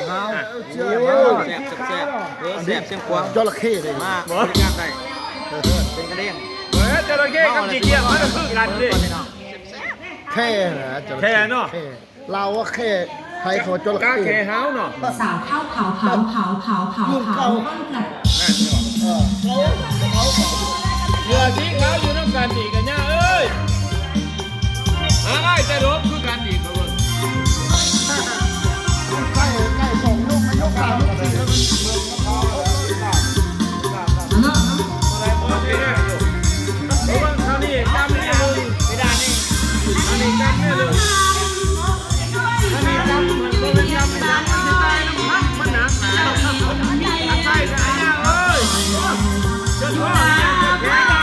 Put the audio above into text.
ແຊບ ແຊບ ເອີ ແຊບ ຊຽງຂວາງ ຈະລະເຂ້ເດ້ ມາບໍລິການໄດ້ ເປັນກັນເອງ ເອີ ຈະລະເຂ້ກັບຂີ້ກ້ຽງມັນຄືກັນເດ້ ແຂ້ນະ ຈະລະເຂ້ ແຂ້ເນາະ ແຂ້ ລາວວ່າແຂ້ ໄທເຂົາວ່າຈະລະເຂ້ ກາແຂ້ຫາວເນາະ ສາວເຖົ້າເຂົາເຂົາເຂົາເຂົາເຂົາເຂົາເຂົາ ເອີ ເຂົາ ເຂົາ ເຫຼືອສີຂາວຢູ່ນຳກັນອີກກະຍາເອີຍ ຫາຫຼາຍແຕ່ດົບຄືກັນອີກ ໃກ້ ໃກ້ສອງຍົກ ໃນຍົກສາມຍົກສີ່ແລ້ວ ເບິ່ງເທົ່ານີ້ຈຳນີ້ເບິ່ງ ອັນນີ້ຈຳນີ້ເບິ່ງ ອັນນີ້ຈຳ ມັນບໍ່ແມ່ນຈຳນີ້ ມັນຊິຕາຍນຳມັນ ມັນໜັກໜາ ໃສ່ກະຍາເອີຍ ຈະພໍແຂນ